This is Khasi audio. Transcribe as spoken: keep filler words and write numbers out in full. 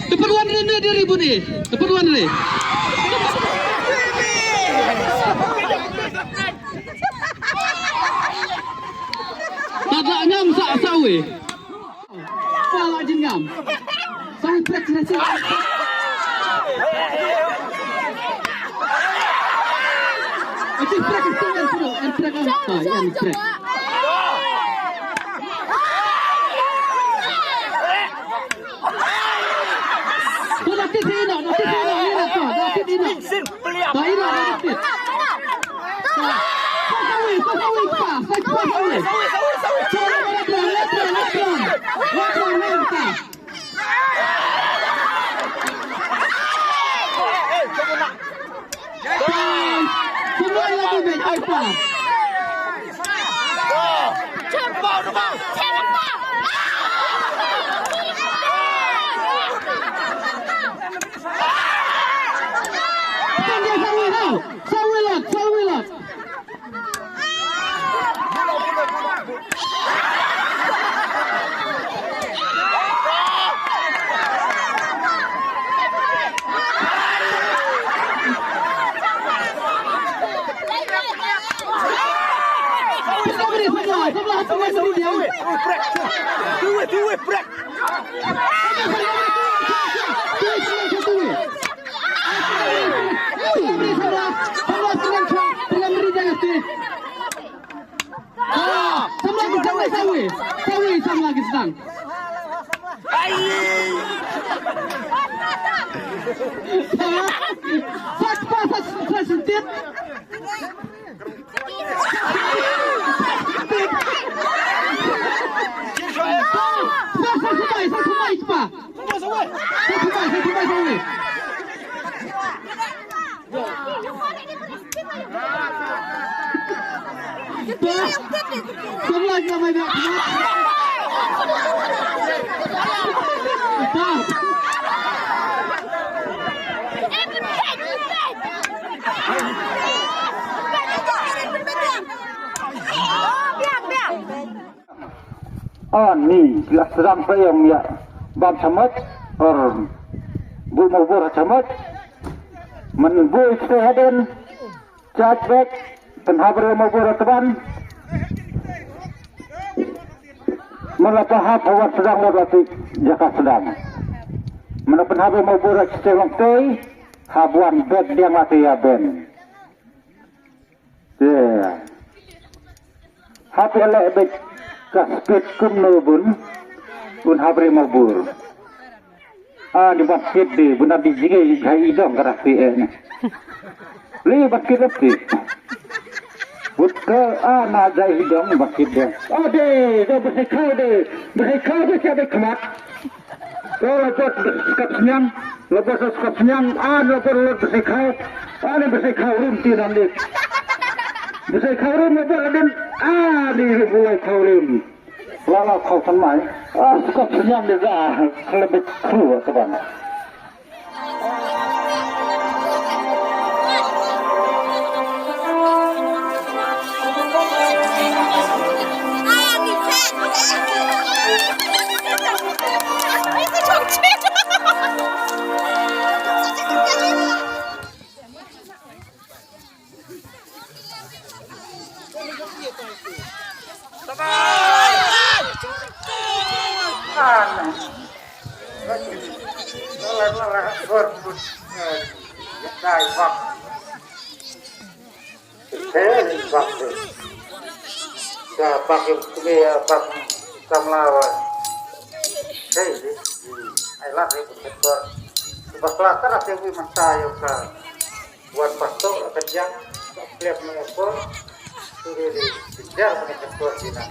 Dapat wan ri ne diri buni. Dapat wan ri. Tata ngam sa sawi. Pala jingam. Sawi prek nasi. Ati prek ati en prek en prek. Ah, ya en prek. Ani la sdang payam ya bam chamach or bu mabur chamach. Man bu iste haden chach bek ten habre mabur teban. Man la pahap hawat sdang la bati jaka sdang. Man la pen habre mabur iste long tei habuan bek diang lati ya ben. Te hap ïaleh beit ka spit kumno bun un habre mabur. Ah, ni basket de bun, adi jingei jai idong ka rafi eh ni. Li basket rafi. But ka ah na jai idong basket de. Oh de de basai khau de basai khau de siap de khmat. Ko la bot skap sniang, la bot skap sniang, an la bot lot bsai khau, an bsai khau rum ti nan dik. Bsai khau rum la bot la den, an ri bulai khau rum. La la khau san mai, ah skap sniang de da, khlem bit khru ka ban. Hey, bak de. Ka bak ïa kbe ïa bak samla wa. Hey, ai la re bak ba. Bak la ka ra te wi man ta ïa ka. Wan pastor ka jang ka klep me ko. Tu de de. Jar me ka ko dina.